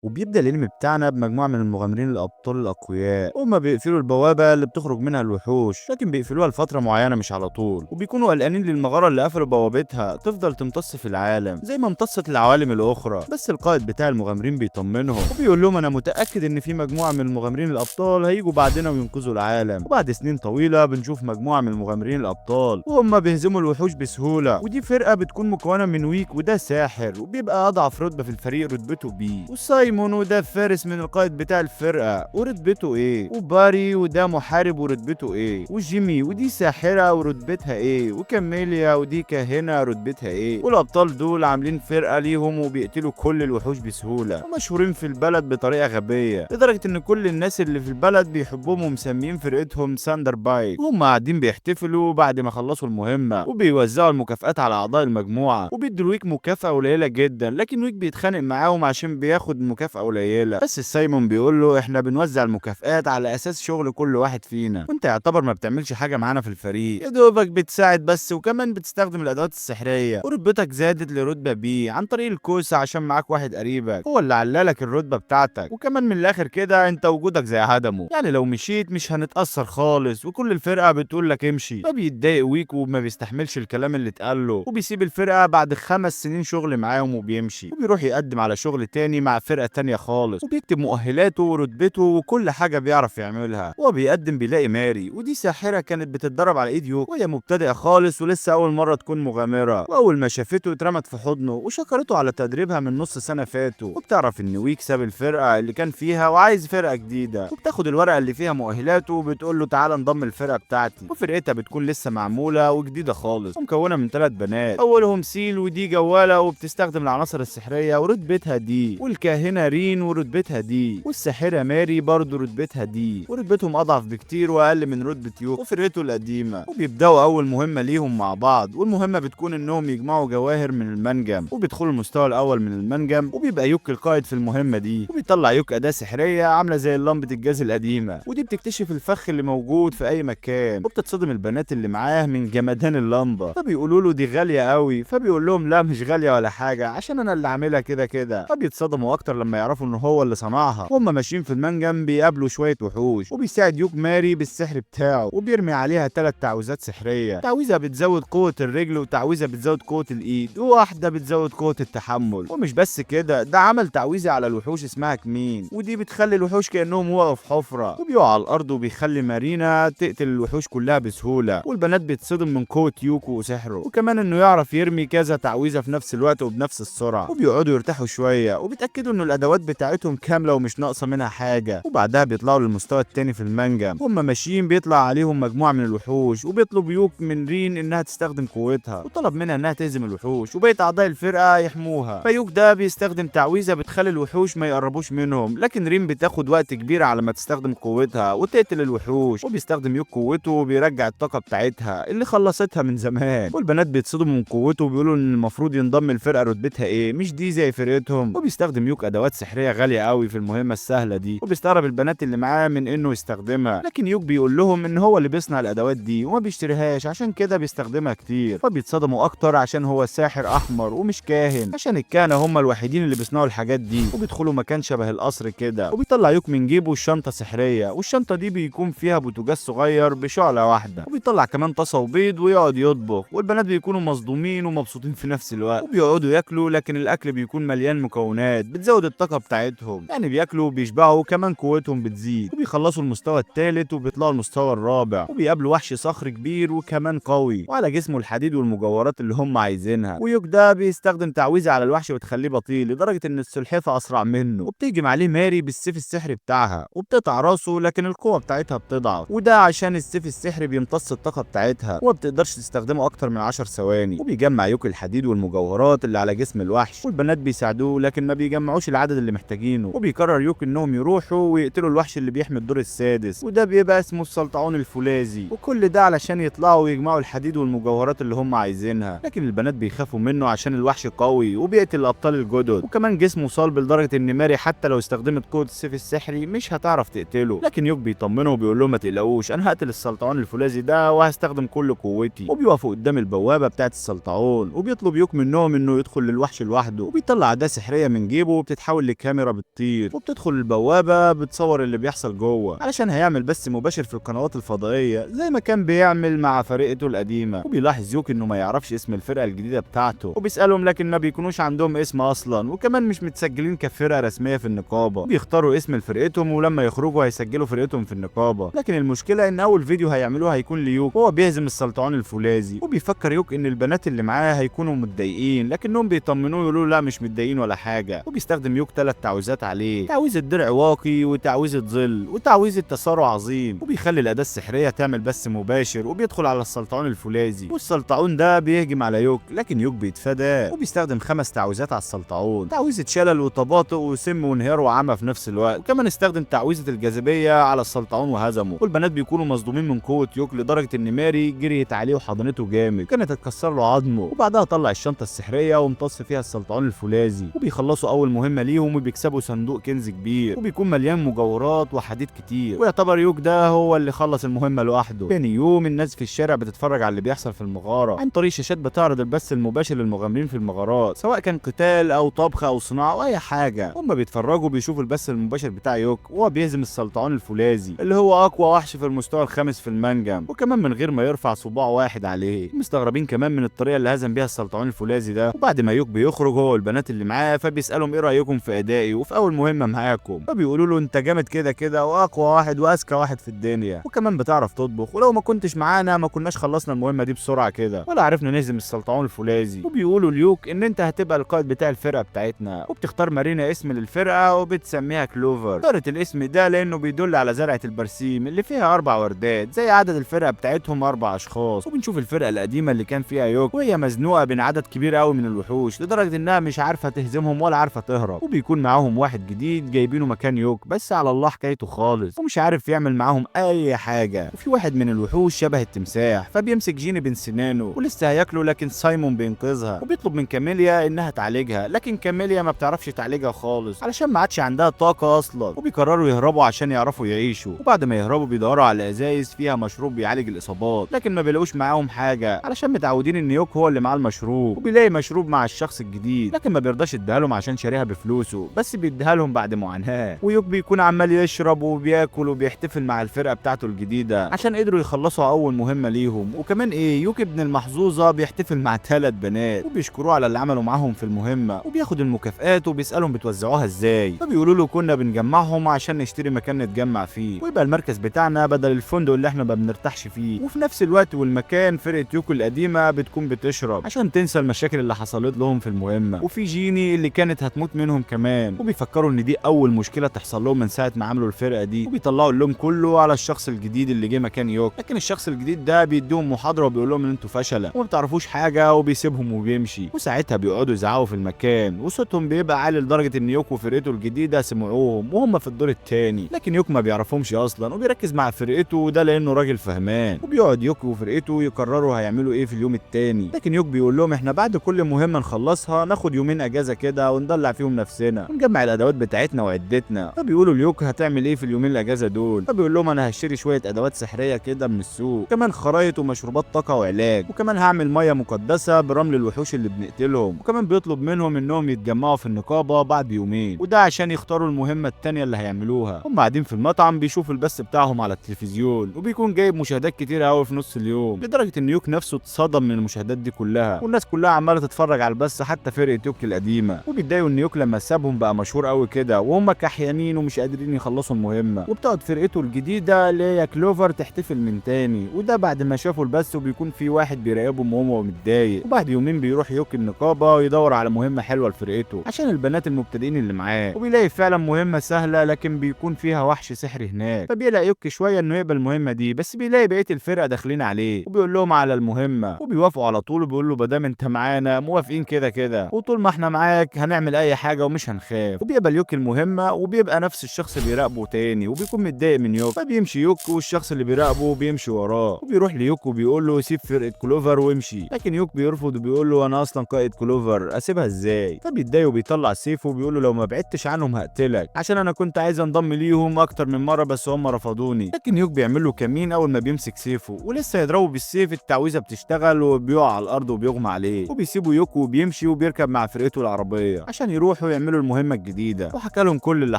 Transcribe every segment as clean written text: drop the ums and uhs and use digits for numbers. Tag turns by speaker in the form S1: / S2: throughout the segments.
S1: وبيبدأ الانمي بتاعنا بمجموعة من المغامرين الأبطال الأقوياء. هما بيقفلوا البوابة اللي بتخرج منها الوحوش، لكن بيقفلوها لفترة معينة مش على طول، وبيكونوا قلقانين للمغارة اللي قفلوا بوابتها تفضل تمتص في العالم زي ما امتصت العوالم الأخرى. بس القائد بتاع المغامرين بيطمنهم وبيقول لهم أنا متأكد إن في مجموعة من المغامرين الأبطال هيجوا بعدنا وينقذوا العالم. وبعد سنين طويلة بنشوف مجموعة من المغامرين الأبطال وهم بيهزموا الوحوش بسهولة، ودي فرقة بتكون مكونة من ويك وده ساحر وبيبقى أضعف رتبة في الفريق رتبته B، وسايمون وده فارس من القائد بتاع الفرقة ورتبته A، وباري وده محارب ورتبته A، وجيمي ودي ساحرة ورتبتها A، وكاميليا ودي كاهنة رتبتها A. والأبطال دول عاملين فرقة ليهم وبيقتلوا كل الوحوش بسهولة، ومشهورين في البلد بطريقة غبية لدرجة إن كل الناس اللي في البلد بيحبوهم ومسميين فرقتهم ساندر بايك. وهم قاعدين بيحتفلوا بعد ما خلصوا المهمة وبيوزعوا المكافآت على أعضاء المجموعة، وبيدوا لويك مكافأة قليلة جدا، لكن ويك بيتخانق معاهم عشان بياخد مكافأة قليلة. بس سايمون بيقول له احنا بنوزع المكافآت على أساس شغل كل واحد فينا، وانت يعتبر ما بتعملش حاجة معانا في الفريق، يا دوبك بتساعد بس، وكمان بتستخدم الأدوات السحرية، ورتبتك زادت لرتبة B عن طريق الكوسة عشان معاك واحد قريبك هو اللي علالك الرتبة بتاعتك، وكمان من الآخر كده انت وجودك زي عدمه، يعني لو مشيت مش هنتأثر خالص، وكل الفرقة بتقول لك امشي. فبيتضايق ويك وما بيستحملش الكلام اللي اتقال له، وبيسيب الفرقة بعد 5 سنين شغل معاهم وبيمشي، وبيروح يقدم على شغل تاني مع فرقة تانية خالص، وبيكتب مؤهلاته ورتبته وكل حاجة بيعرف يعملها. وهو بيقدم بيلاقي ماري، ودي ساحرة كانت بتتدرب على ايد يوك وهي مبتدئة خالص ولسه أول مرة تكون مغامرة، وأول ما شافته اترمت في حضنه وشكرته على تدريبها من نص سنة فاتوا. وبتعرف إن ويك ساب الفرقة اللي كان فيها وعايز فرقة جديدة، وبتاخد الورقة اللي فيها مؤهلاته وبتقول له تعالى انضم الفرقة بتاعتي. وفرقتها بتكون لسه معمولة وجديدة خالص ومكونة من 3 بنات، أولهم سيل ودي جوالة وبتستخدم العناصر السحرية ورتبتها D، والكاهنة رين ورتبتها D، والساحرة ماري برضه رتبتها D، ورتبتهم أضعف بكتير وأقل من رتبة يوك وفرقته القديمة. وبيبدأوا أول مهمة ليهم مع بعض، والمهمة بتكون إنهم يجمعوا جواهر من المنجم، وبيدخلوا المستوى الأول من المنجم، وبيبقى يوك القائد في المهمة دي، وبيطلع يوك أداة سحرية عاملة زي لمبة الجاز القديمة، ودي بتكتشف الفخ اللي موجود في أي مكان، وبتتصدم البنات اللي معاه من جمدان اللمبة، فبيقولوا له دي غالية قوي، فبيقول لهم لا مش غالية ولا حاجة عشان أنا اللي عاملها كده كده. فبيتصدموا أكتر لما يعرفوا إن هو اللي صنعها. وهم ماشيين في المنجم بيقابلوا شوية وحوش، وبيساعد يوك ماري بالسحر بتاعه، وبيرمي عليها 3 تعويذات سحرية، تعويذة بتزود قوة الرجل، وتعويذة بتزود قوة الإيد، وواحدة بتزود قوة التحمل. ومش بس كده، ده عمل تعويذة على الوحوش اسمها كمين، ودي بتخلي الوحوش كأنهم وقعوا في حفرة وبيقعوا على الأرض، وبيخلي مارينا تقتل الوحوش كلها بسهولة. والبنات بيتصدم من قوة يوكو وسحره، وكمان إنه يعرف يرمي كذا تعويذة في نفس الوقت وبنفس السرعة. وبيقعدوا يرتاحوا شوية وبيتأكدوا إنه الأدوات بتاعتهم كاملة ومش ناقصة منها حاجة. وبعدها بيطلعوا للمستوى التاني في المنجم، وهم ماشيين بيطلع عليهم مجموعة من الوحوش، وبيطلب يوك من رين إنها تستخدم قوتها، وطلب منها إنها تهزم الوحوش وبقية أعضاء الفرقة يحموها. فيوك ده بيستخدم تعويذة بتخلي الوحوش ما يقربوش منهم، لكن رين بتاخد وقت كبير على ما تستخدم قوتها وتقتل الوحوش. وبيستخدم يوك قوته وبيرجع الطاقة بتاعتها اللي خلصتها من زمان. والبنات بيتصدموا من قوته وبيقولوا إن المفروض ينضم الفرقة رتبتها إيه، مش دي زي فرقتهم. وبيستخدم يوك أدوات سحرية غالية قوي في المهمة السهلة دي، وبيستغرب البنات اللي معاه من إنه يستخدمها، لكن يوك بيقول لهم إن هو اللي بيصنع الأدوات دي وما بيشتريهاش عشان كده بيستخدمها كتير. فبيتصدموا أكتر عشان هو ساحر أحمر ومش كاهن، عشان الكهنة هم الوحيدين اللي بيصنعوا الحاجات دي. وبيدخلوا مكان شبه القصر كده، وبيطلع يوك من جيبه شنطة سحرية، والشنطة دي بيكون فيها بوتاجاز صغير بشعلة واحدة، وبيطلع كمان طاسة وبيض ويقعد يطبخ. والبنات بيكونوا مصدومين ومبسوطين في نفس الوقت، وبيقعدوا ياكلوا، لكن الأكل بيكون مليان مكونات بتزود الطاقة بتاعتهم، يعني بياكلوا وبيشبعوا وكمان قوتهم بتزيد. وبيخلصوا المستوى الثالث وبيطلعوا المستوى الرابع، وبيقابلوا وحش صخر كبير وكمان قوي، وعلى جسمه الحديد والمجوهرات اللي هم عايزينها. ويوك ده بيستخدم تعويذة على الوحش وتخليه بطيء لدرجة ان السلحفاة اسرع منه، وبتهجم عليه ماري بالسيف السحري بتاعها وبتقطع راسه، لكن القوة بتاعتها بتضعف، وده عشان السيف السحري بيمتص الطاقة بتاعتها وما بتقدرش تستخدمه اكتر من 10 ثواني. وبيجمع يوك الحديد والمجوهرات اللي على جسم الوحش، والبنات بيساعدوه لكن ما بيجمعوش العدد اللي محتاجينه. وبيقرر يوك انهم يروحوا ويقتلوا الوحش اللي بيحمي الدور السادس، وده بيبقى اسمه السلطعون الفولاذي، وكل ده علشان يطلعوا ويجمعوا الحديد والمجوهرات اللي هم عايزينها. لكن البنات بيخافوا منه عشان الوحش قوي وبيقتل الابطال الجدد، وكمان جسمه صلب لدرجة ان ماري حتى لو استخدمت قوة السيف السحري مش هتعرف تقتله. لكن يوك بيطمنه وبيقول لهم ما تقلقوش، انا هقتل السلطعون الفولاذي ده وهستخدم كل قوتي. وبيقفوا قدام البوابة بتاعت السلطعون، وبيطلب يوك منهم انه يدخل للوحش لوحده، وبيطلع اداه سحريه من جيبه وبتتحول بتتحول لكاميرا بتطير وبتدخل البوابة بتصور اللي بيحصل جوه، علشان هيعمل بث مباشر في القنوات الفضائية زي ما كان بيعمل مع فرقته القديمة. وبيلاحظ يوك انه ما يعرفش اسم الفرقة الجديدة بتاعته، وبيسالهم لكن ما بيكونوش عندهم اسم اصلا، وكمان مش متسجلين كفرقه رسمية في النقابة. بيختاروا اسم لفرقتهم، ولما يخرجوا هيسجلوا فرقتهم في النقابة. لكن المشكلة ان اول فيديو هيعملوه هيكون ليوك وهو بيهزم السلطعون الفولاذي، وبيفكر يوك ان البنات اللي معاه هيكونوا متضايقين، لكنهم بيطمنوه يقولوا لا مش متضايقين ولا حاجة. وبيستخدم يوك 3 تعويذات عليه، تعويذه درع واقي وتعويذه ظل وتعويذه تسارع عظيم، وبيخلي الاداة السحريه تعمل بث مباشر، وبيدخل على السلطعون الفولاذي، والسلطعون ده بيهجم على يوك، لكن يوك بيتفاداه وبيستخدم 5 تعويذات على السلطعون، تعويذه شلل وتباطؤ وسم وانهيار وعمى في نفس الوقت، وكمان استخدم تعويذه الجاذبية على السلطعون وهزمه. والبنات بيكونوا مصدومين من قوة يوك لدرجة ان ماري جريت عليه وحضنته جامد، كانت هتكسر له عظمه. وبعدها طلع الشنطة السحريه وامتص فيها السلطعون الفولاذي، وبيخلصوا اول مهمة ليهم وبيكسبوا صندوق كنز كبير، وبيكون مليان مجوهرات وحديد كتير، ويعتبر يوك ده هو اللي خلص المهمة لوحده. تاني يوم الناس في الشارع بتتفرج على اللي بيحصل في المغارة عن طريق شاشات بتعرض البث المباشر للمغامرين في المغارات، سواء كان قتال او طبخ او صناعة او اي حاجة. هم بيتفرجوا بيشوفوا البث المباشر بتاع يوك وهو بيهزم السلطعون الفولاذي اللي هو اقوى وحش في المستوى الخامس في المنجم، وكمان من غير ما يرفع صباع واحد عليه. مستغربين كمان من الطريقة اللي هزم بيها السلطعون الفولاذي ده. وبعد ما يوك بيخرج هو والبنات اللي معاه، فبيسالهم ايه رايكم في ادائي وفي اول مهمة معاكم، فبيقولوا له انت جامد كده كده واقوى واحد واذكى واحد في الدنيا، وكمان بتعرف تطبخ، ولو ما كنتش معانا ما كناش خلصنا المهمة دي بسرعة كده ولا عرفنا نهزم السلطعون الفولاذي. وبيقولوا ليوك ان انت هتبقى القائد بتاع الفرقة بتاعتنا، وبتختار مارينا اسم للفرقة وبتسميها كلوفر. اختارت الاسم ده لانه بيدل على زرعه البرسيم اللي فيها 4 وردات زي عدد الفرقة بتاعتهم 4 اشخاص. وبنشوف الفرقة القديمة اللي كان فيها يوك وهي مزنوقه بين عدد كبير قوي من الوحوش لدرجة انها مش عارفه تهزمهم ولا عارفه تهرب، وبيكون معاهم واحد جديد جايبينه مكان يوك بس على الله حكايته خالص ومش عارف يعمل معاهم اي حاجة. وفي واحد من الوحوش شبه التمساح فبيمسك جيني بين سنانه ولسه هياكله، لكن سايمون بينقذها وبيطلب من كاميليا انها تعالجها، لكن كاميليا ما بتعرفش تعالجها خالص علشان ما عادش عندها طاقة اصلا. وبيقرروا يهربوا عشان يعرفوا يعيشوا، وبعد ما يهربوا بيدوروا على ازايز فيها مشروب بيعالج الاصابات، لكن ما بيلاقوش معاهم حاجة علشان متعودين ان يوك هو اللي معاه المشروب. وبيلاقي مشروب مع الشخص الجديد لكن ما بيرضاش يديها لهم عشان شاريها بفلوسه، بس بيديها لهم بعد معاناة. ويوك بيكون عمال يشرب وبياكل وبيحتفل مع الفرقة بتاعته الجديدة عشان قدروا يخلصوا اول مهمة ليهم. وكمان ايه، يوك ابن المحظوظه بيحتفل مع 3 بنات وبيشكروه على اللي عملوا معاهم في المهمة، وبياخد المكافآت وبيسالهم بتوزعوها ازاي، فبيقولوا له كنا بنجمعهم عشان نشتري مكان نتجمع فيه ويبقى المركز بتاعنا بدل الفندق اللي احنا ما بنرتاحش فيه. وفي نفس الوقت والمكان فرقه يوكو القديمة بتكون بتشرب عشان تنسى المشاكل اللي حصلت لهم في المهمة. وفي جيني اللي كانت هتموت منهم كمان، وبيفكروا ان دي اول مشكلة تحصل لهم من ساعة ما عملوا الفرقة دي، وبيطلعوا اللوم كله على الشخص الجديد اللي جه مكان يوك. لكن الشخص الجديد ده بيديهم محاضرة وبيقول لهم ان انتوا فشله وما بتعرفوش حاجة، وبيسيبهم وبيمشي. وساعتها بيقعدوا يزعقوا في المكان وصوتهم بيبقى عالي لدرجة ان يوك وفرقته الجديدة سمعوهم وهم في الدور الثاني، لكن يوك ما بيعرفهمش اصلا وبيركز مع فرقته، وده لانه راجل فهمان. وبيقعد يوك وفرقته يقرروا هيعملوا ايه في اليوم الثاني، لكن يوك بيقول لهم احنا بعد كل مهمة نخلصها ناخد يومين اجازه كده وندلع فيهم نفسنا ونجمع الادوات بتاعتنا وعدتنا. فبيقولوا ليوك هتعمل ايه في اليومين الاجازة دول؟ فبيقول لهم انا هشتري شوية ادوات سحريه كده من السوق، كمان خرايط ومشروبات طاقة وعلاج، وكمان هعمل مية مقدسة برمل الوحوش اللي بنقتلهم. وكمان بيطلب منهم انهم يتجمعوا في النقابة بعد يومين، وده عشان يختاروا المهمة الثانية اللي هيعملوها. هم قاعدين في المطعم بيشوفوا البث بتاعهم على التلفزيون، وبيكون جايب مشاهدات كتير قوي في نص اليوم، لدرجة ان يوك نفسه اتصدم من المشاهدات دي كلها، والناس كلها عماله تتفرج على البث حتى فرقه يوك القديمة. وبيتضايقوا ان يوك لما سابهم بقى مشهور قوي كده وهم كحيانين ومش قادرين يخلصوا المهمة. وبتقعد فرقته الجديدة اللي هي كلوفر تحتفل من تاني، وده بعد ما شافوا البث وبيكون في واحد بيراقبهم وهو متضايق. وبعد يومين بيروح يوك النقابة ويدور على مهمة حلوة لفرقته عشان البنات المبتدئين اللي معاه، وبيلاقي فعلا مهمة سهلة لكن بيكون فيها وحش سحري هناك. فبيلاقي يوك شوية انه يقبل المهمة دي، بس بيلاقي بقية الفرقة داخلين عليه وبيقول لهم على المهمة وبيوافقوا على طول، وبيقول له ما دام انت معانا موافقين كده كده، وطول ما احنا معاك هنعمل اي حاجة ومش هنخاف. وبيقبل يوك المهمة وبيبقى نفس الشخص بيراقبه تاني، وبيكون متضايق من يوك، فبيمشي يوك والشخص اللي بيراقبه بيمشي وراه، وبيروح ليوك وبيقول له سيب فرقه كلوفر وامشي، لكن يوك بيرفض وبيقول له انا اصلا قائد كلوفر اسيبها ازاي؟ فبيتضايق وبيطلع سيفه وبيقول له لو ما بعدتش عنهم هقتلك عشان انا كنت عايز انضم ليهم اكتر من مرة بس هم رفضوني. لكن يوك بيعمل له كمين اول ما بيمسك سيفه ولسه يضربه بالسيف، التعويذه بتشتغل وبيقع على الارض وبيغمى عليه، وبيسيبه يوك وبيمشي وبيركب مع فرقته العربية عشان يروحوا يعملوا يعملوا المهمة الجديدة. وحكى لهم كل اللي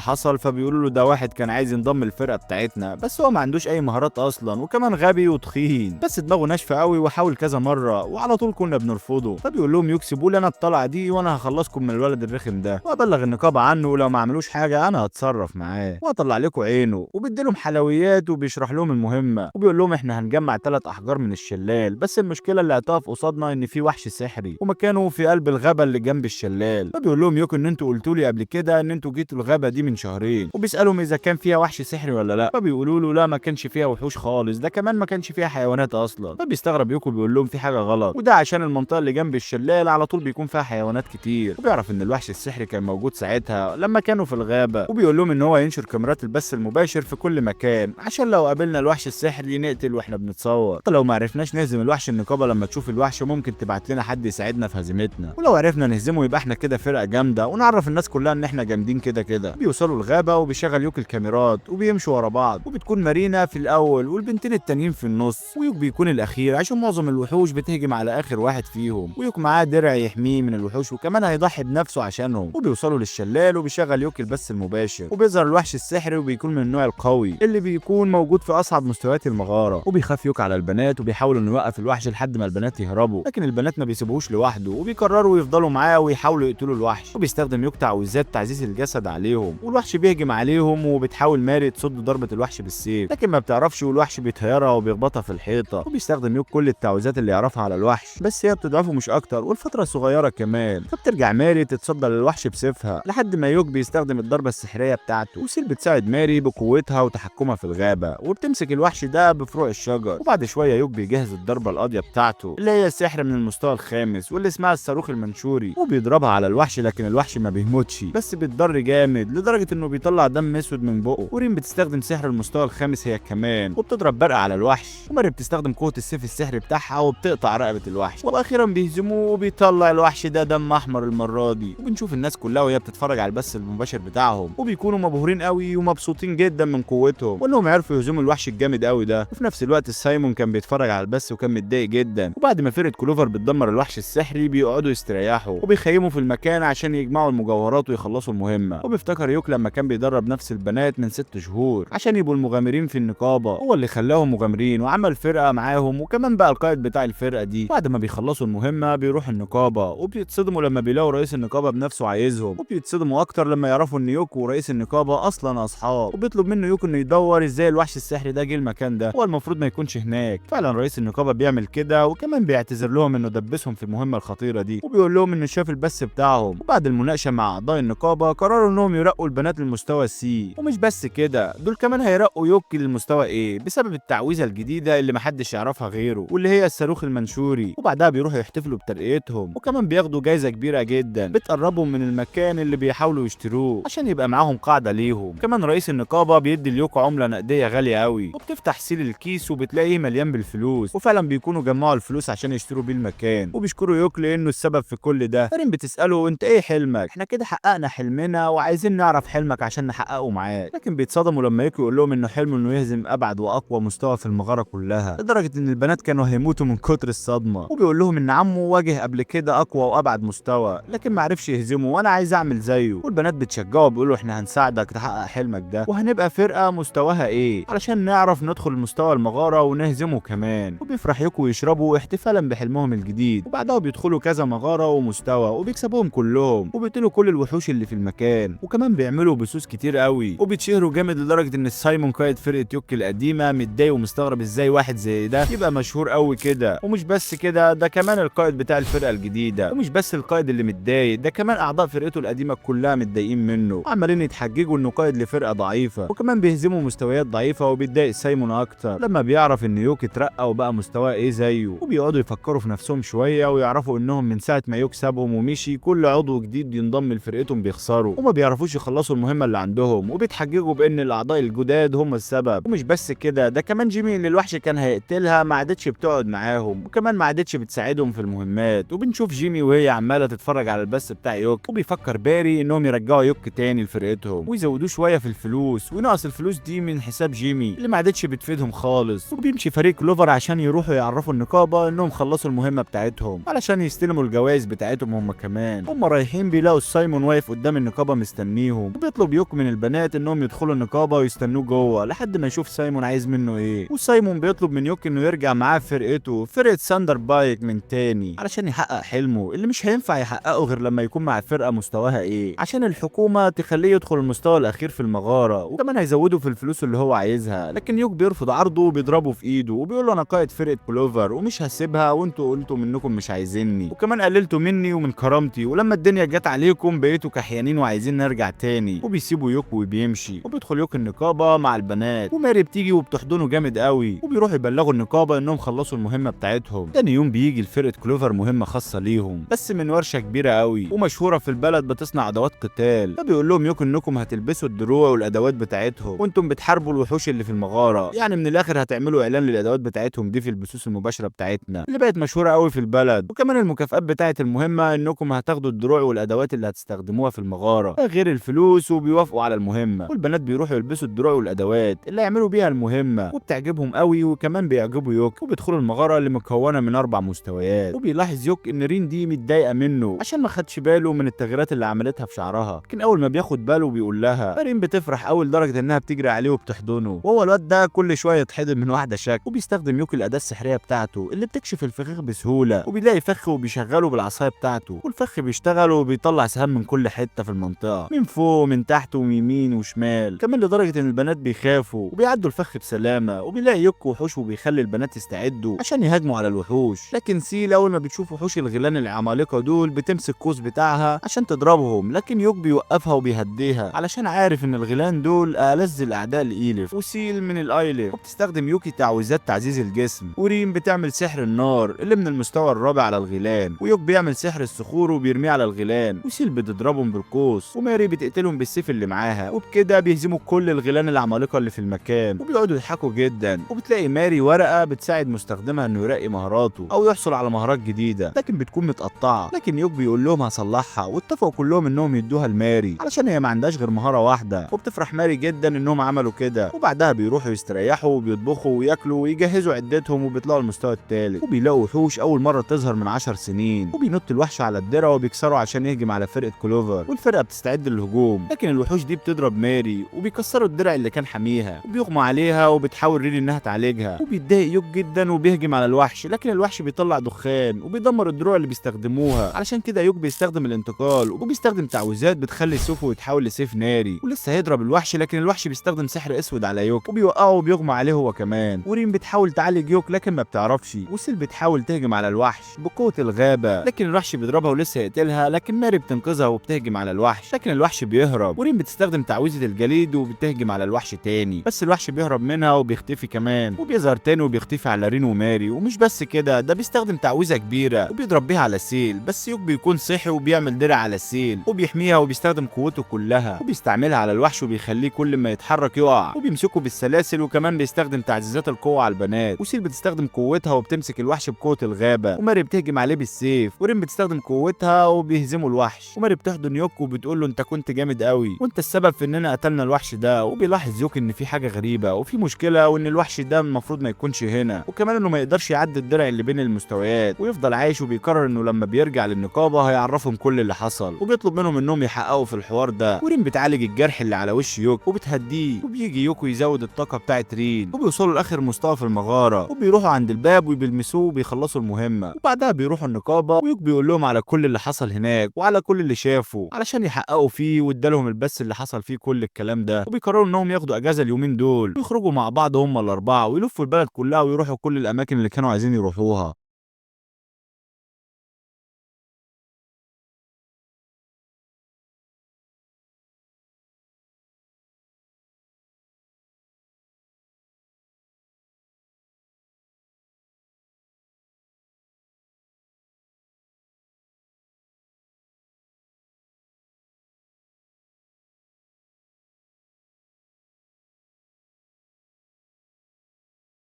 S1: حصل، فبيقولوا له ده واحد كان عايز ينضم الفرقة بتاعتنا بس هو ما عندوش اي مهارات اصلا، وكمان غبي وتخين، بس دماغه ناشفة قوي وحاول كذا مرة وعلى طول كنا بنرفضه. فبيقول لهم يوك سيبوا لي انا الطلعة دي وانا هخلصكم من الولد الرخم ده وابلغ النقابة عنه، ولو ما عملوش حاجة انا هتصرف معاه وهطلع لكم عينه. وبيديلهم حلويات وبيشرح لهم المهمة، وبيقول لهم احنا هنجمع 3 احجار من الشلال، بس المشكلة اللي هتقف قصادنا ان في وحش سحري ومكانه في قلب الغابة اللي جنب الشلال. فبيقول لهم يوك ان انتوا قلتوا لي قبل كده ان انتوا جيتوا الغابة دي من شهرين، وبيسالهم اذا كان فيها وحش سحري ولا لا، فبيقولوا له لا ما كانش فيها وحوش خالص، ده كمان ما كانش فيها حيوانات اصلا. فبيستغرب يوكو بيقول لهم في حاجة غلط، وده عشان المنطقة اللي جنب الشلال على طول بيكون فيها حيوانات كتير. وبيعرف ان الوحش السحري كان موجود ساعتها لما كانوا في الغابة، وبيقول لهم ان هو ينشر كاميرات البث المباشر في كل مكان عشان لو قابلنا الوحش السحري نقتل واحنا بنتصور. لو ما عرفناش نهزم الوحش النقابة لما تشوف الوحش ممكن تبعت لنا حد يساعدنا في هزيمتنا، ولو عرفنا نهزمه يبقى احنا كده فرقه جامدة ونعرف الناس كلها ان احنا جامدين كده كده. بيوصلوا الغابة وبيشغل يوك الكاميرات وبيمشوا ورا بعض، وبتكون مارينا في الاول والبنتين التانيين في النص، ويوك بيكون الاخير عشان معظم الوحوش بتهجم على اخر واحد فيهم، ويوك معاه درع يحميه من الوحوش وكمان هيضحي بنفسه عشانهم. وبيوصلوا للشلال وبيشغل يوك البث المباشر، وبيظهر الوحش السحري وبيكون من النوع القوي اللي بيكون موجود في اصعب مستويات المغارة. وبيخاف يوك على البنات وبيحاول انه يوقف الوحش لحد ما البنات يهربوا، لكن البنات ما بيسيبوهوش لوحده وبيقرروا يفضلوا معاه ويحاولوا يقتلوا الوحش. وبيستخدم يوك تعويذات تعزيز الجسد عليهم، والوحش بيهجم عليهم وبتحاول ماري تصد ضربه الوحش بالسيف لكن ما بتعرفش، والوحش بيطيرها وبيخبطها في الحيطة. وبيستخدم يوك كل التعويذات اللي يعرفها على الوحش بس هي بتضعفه مش اكتر والفترة صغيرة كمان. فبترجع ماري تتصدى للوحش بسيفها لحد ما يوك بيستخدم الضربة السحريه بتاعته، وسيل بتساعد ماري بقوتها وتحكمها في الغابة وبتمسك الوحش ده بفروع الشجر. وبعد شوية يوك بيجهز الضربة القاضية بتاعته اللي هي السحر من المستوى الخامس واللي اسمها الصاروخ المنشوري، وبيضربها على الوحش لكن الوحش ما بيموتش بس بيتضر جامد لدرجة انه بيطلع دم اسود من بقه. ورين بتستخدم سحر المستوى الخامس هي كمان وبتضرب برقه على الوحش، وماري بتستخدم قوة السيف السحري بتاعها وبتقطع رقبة الوحش، واخيرا بيهزموه وبيطلع الوحش ده دم احمر المرة دي. وبنشوف الناس كلها وهي بتتفرج على البث المباشر بتاعهم وبيكونوا مبهورين قوي ومبسوطين جدا من قوتهم وانهم عرفوا يهزموا الوحش الجامد قوي ده. وفي نفس الوقت سايمون كان بيتفرج على البث وكان متضايق جدا. وبعد ما فرقه كلوفر بتدمر الوحش السحري بيقعدوا يستريحوا وبيخيموا في المكان عشان يجمعوا المجوهرات ويخلصوا المهمة. وبيفتكر يوك لما كان بيدرب نفس البنات من 6 شهور عشان يبقوا المغامرين في النقابة، هو اللي خلاهم مغامرين وعمل فرقه معاهم وكمان بقى القائد بتاع الفرقة دي. بعد ما بيخلصوا المهمة بيروحوا النقابة وبيتصدموا لما بيلاقوا رئيس النقابة بنفسه عايزهم، وبيتصدموا اكتر لما يعرفوا ان يوك ورئيس النقابة اصلا اصحاب. وبيطلب منه يوك انه يدور ازاي الوحش السحري ده جه المكان ده، هو المفروض ما يكونش هناك. فعلا رئيس النقابة بيعمل كده وكمان بيعتذر لهم انه دبسهم في المهمة الخطيرة دي، وبيقول لهم انه شاف البث بتاعهم. وبعد المناقشة مع اعضاء النقابة قرروا انهم يرقوا البنات للمستوى C، ومش بس كده دول كمان هيرقوا يوك للمستوى A بسبب التعويذه الجديدة اللي محدش يعرفها غيره واللي هي الصاروخ المنشوري. وبعدها بيروحوا يحتفلوا بترقيتهم وكمان بياخدوا جايزة كبيرة جدا بتقربهم من المكان اللي بيحاولوا يشتروه عشان يبقى معاهم قاعدة ليهم. كمان رئيس النقابة بيدي ليوك عمله نقدية غالية قوي، وبتفتح سيل الكيس وبتلاقيه مليان بالفلوس، وفعلا بيكونوا جمعوا الفلوس عشان يشتروا بيه المكان. وبيشكروا يوك لانه السبب في كل ده. رين بتساله انت ايه حلمك؟ احنا كده حققنا حلمنا وعايزين نعرف حلمك عشان نحققه معاك. لكن بيتصدموا لما يوك يقول لهم انه حلمه انه يهزم ابعد واقوى مستوى في المغارة كلها، لدرجة ان البنات كانوا هيموتوا من كتر الصدمة. وبيقول لهم ان عمه واجه قبل كده اقوى وابعد مستوى لكن ما عرفش يهزمه وانا عايز اعمل زيه. والبنات بتشجعه بيقولوا احنا هنساعدك تحقق حلمك ده وهنبقى فرقه مستواها ايه علشان نعرف ندخل مستوى المغارة ونهزمه كمان. وبيفرح يوكو ويشربوا احتفالا بحلمهم الجديد. وبعدها بيدخلوا كذا مغارة ومستوى وبيكسبوهم كلهم وبيقتلوا كل الوحوش اللي في المكان، وكمان بيعملوا بثوث كتير قوي وبيتشهروا جامد لدرجة ان سايمون قائد فرقه يوك القديمة متضايق ومستغرب ازاي واحد زي ده يبقى مشهور قوي كده. ومش بس كده، ده كمان القائد بتاع الفرقة الجديدة، ومش بس القائد اللي متضايق، ده كمان اعضاء فرقته القديمة كلها متضايقين منه وعمالين يتحججوا انه قائد لفرقة ضعيفة، وكمان بيهزموا مستويات ضعيفة. وبيتضايق سايمون اكتر لما بيعرف ان يوك اترقى وبقى مستواه ايه زيه. وبيقعدوا يفكروا في نفسهم شوية ويعرفوا انهم من ساعة ما يوك سابهم ومشي كل عضو جديد ينضم لفرقتهم بيخسروا وما بيعرفوش يخلصوا المهمة اللي عندهم، وبيتحججوا بان الاعضاء الجداد هم السبب. ومش بس كده، ده كمان جيمي اللي الوحش كان هيقتلها ما عادتش بتقعد معاهم وكمان ما عادتش بتساعدهم في المهمات. وبنشوف جيمي وهي عماله تتفرج على البث بتاع يوك، وبيفكر باري انهم يرجعوا يوك تاني لفرقتهم ويزودوه شوية في الفلوس وينقص الفلوس دي من حساب جيمي اللي ما عادتش بتفيدهم خالص. وبيمشي فريق كلوفر عشان يروحوا يعرفوا النقابة انهم خلصوا المهمة بتاعتهم علشان يستلموا الجوائز بتاعتهم هم كمان. هم رايحين بيلاقوا سايمون واقف قدام النقابة مستنيهم، وبيطلب يوك من البنات انهم يدخلوا النقابة ويستنوه جوه لحد ما يشوف سايمون عايز منه ايه. وسايمون بيطلب من يوك انه يرجع معاه في فرقته، فرقه ساندر بايك من تاني، علشان يحقق حلمه اللي مش هينفع يحققه غير لما يكون مع فرقه مستواها ايه، عشان الحكومة تخليه يدخل المستوى الاخير في المغارة، وكمان هيزودوا في الفلوس اللي هو عايزها. لكن يوك بيرفض عرضه وبيضربه في ايده وبيقول له انا قائد فرقه كلوفر ومش هسيبها، وانتوا قلتوا منكم مش عايزيني، وكمان قللتوا مني ومن كرامتي، ولما الدنيا جت عليكم بقيتوا كحيانين وعايزين نرجع تاني. وبيسيبوا يوك وبيمشي، وبيدخل يوك النقابة مع البنات، وماري بتيجي وبتحضنه جامد قوي، وبيروحوا يبلغوا النقابة انهم خلصوا المهمة بتاعتهم. تاني يوم بيجي لفرقة كلوفر مهمة خاصة ليهم، بس من ورشه كبيرة قوي ومشهوره في البلد بتصنع ادوات قتال. فبيقول لهم يوك انكم هتلبسوا الدروع والادوات بتاعتهم وانتم بتحاربوا الوحوش اللي في المغارة، يعني من الاخر هتعملوا اعلان للادوات بتاعتهم دي في البثوث المباشرة بتاعتنا اللي بقت مشهورة قوي في البلد. وكمان المكافآت بتاعه المهمة انكم هتاخدوا الدروع والادوات اللي هتستخدموها في المغارة غير الفلوس، وبيوافقوا على المهمة. والبنات بيروحوا يلبسوا الدروع والادوات اللي هيعملوا بيها المهمة، وبتعجبهم قوي وكمان بيعجبوا يوك. وبيدخلوا المغارة اللي مكونة من 4 مستويات، وبيلاحظ يوك ان رين دي متضايقة منه عشان ما خدش باله من التغييرات اللي عملتها في شعرها، لكن اول ما بياخد باله بيقول لها، فرين بتفرح قوي لدرجة انها بتجري عليه وبتحضنه، وهو الواد ده كل شوية يتحضن من واحدة شك. وبيستخدم يوك الاداة السحريه بتاعته اللي بتكشف الفخاخ بسهولة، وبيلاقي فخ وبيشغله بالعصايه بتاعته، والفخ بيشتغل وبيطلع سهام من كل حتة في المنطقة، من فوق ومن تحت ومن يمين وشمال، كمان لدرجة ان البنات بيخافوا وبيعدوا الفخ بسلامه. وبيلاقي يوك وحوش وبيخلي البنات يستعدوا عشان يهاجموا على الوحوش، لكن سيل اول ما بتشوف وحوش الغيلان العمالقة دول بتمسك قوس بتاعها عشان تضربهم، لكن يوك بيوقفها وبيهديها علشان عارف ان الغيلان دول ألذ الاعداء لايلف، وسيل من الايلف. وبتستخدم يوكي تعويذات تعزيز الجسم، وريم بتعمل سحر النار اللي من المستوى الرابع على الغيلان، ويوك بيعمل سحر الصخور وبيرميه على الغيلان، وسيل بتضربهم بالقوس، وماري بتقتلهم بالسيف اللي معاها، وبكده بيهزموا كل الغيلان العمالقة اللي في المكان، وبيقعدوا يضحكوا جدا. وبتلاقي ماري ورقة بتساعد مستخدمها انه يرقي مهاراته او يحصل على مهارات جديدة، لكن بتكون متقطعه، لكن يوك بيقول لهم هصلحها، واتفقوا كلهم انهم يدوها لماري علشان هي ما عندهاش غير مهارة واحدة. وبتفرح ماري جدا انهم عملوا كده. وبعدها بيروحوا يستريحوا وبيطبخوا وياكلوا ويجهزوا عدتهم وبيطلعوا المستوى الثالث، وبيلاقوا وحوش اول مرة تظهر من 10 سنين، وبينط الوحش على الدرع وبيكسره عشان يهجم على فرقه كلوفر، والفرقة بتستعد للهجوم، لكن الوحوش دي بتضرب ماري وبيكسروا الدرع اللي كان حاميها، وبيغمى عليها وبتحاول ريلي انها تعالجها. وبيتضايق يوك جدا وبيهجم على الوحش، لكن الوحش بيطلع دخان وبيدمر الدروع اللي بيستخدموها، علشان كده يوك بيستخدم الانتقال وبيستخدم تعويذات بتخلي سيفه يتحول لسيف ناري، ولسه هيضرب الوحش لكن الوحش بيستخدم سحر اسود على يوك وبيوقعه وبيغمى عليه هو كمان. وريم بتحاول تعالج يوك لكن ما بتعرفش، وسيل بتحاول تهجم على الوحش بقوة الغابة، لكن الوحش بيضربها ولسه يقتلها، لكن ماري بتنقذها وبتهجم على الوحش، لكن الوحش بيهرب. وريم بتستخدم تعويذة الجليد وبتهجم على الوحش تاني، بس الوحش بيهرب منها وبيختفي كمان، وبيظهر تاني وبيختفي على رين وماري. ومش بس كده، ده بيستخدم تعويذة كبيرة وبيضرب بيها على سيل، بس يوك بيكون صحي وبيعمل درع على سيل وبيحميها وبيستخدم قوته كلها وبيستعملها على الوحش وبيخليه كل ما يتحرك يقع، وبيمسكه بالسلاسل، وكمان بيستخدم تعزيزات القوة على البنات. وسيل بتستخدم قوتها وبتمسك الوحش بقوة الغابة، وماري بتهجم عليه بالسيف، ورين بتستخدم قوتها وبيهزموا الوحش. وماري بتحضن يوك وبتقول له انت كنت جامد قوي وانت السبب في اننا قتلنا الوحش ده. وبيلاحظ يوك ان في حاجة غريبة وفي مشكلة، وان الوحش ده المفروض ما يكونش هنا، وكمان انه ما يقدرش يعدي الدرع اللي بين المستويات ويفضل عايش. وبيقرر انه لما بيرجع للنقابة هيعرفهم كل اللي حصل، وبيطلب منهم انهم يحققوا في الحوار ده. ورين بتعالج الجرح اللي على وش يوك وبتهديه، وبيجي يوك يزود الطاقة بتاعت رين، وبيوصلوا لاخر مستوى في المغارة، وبيروحوا عند الباب وبيلمسوه وبيخلصوا المهمة. وبعدها بيروحوا النقابة، ويوك بيقول لهم على كل اللي حصل هناك وعلى كل اللي شافه علشان يحققوا فيه، وادالهم البث اللي حصل فيه كل الكلام ده. وبيقرروا انهم ياخدوا اجازة اليومين دول ويخرجوا مع بعض هم الاربعة ويلفوا البلد كلها ويروحوا كل الاماكن اللي كانوا عايزين يروحوها.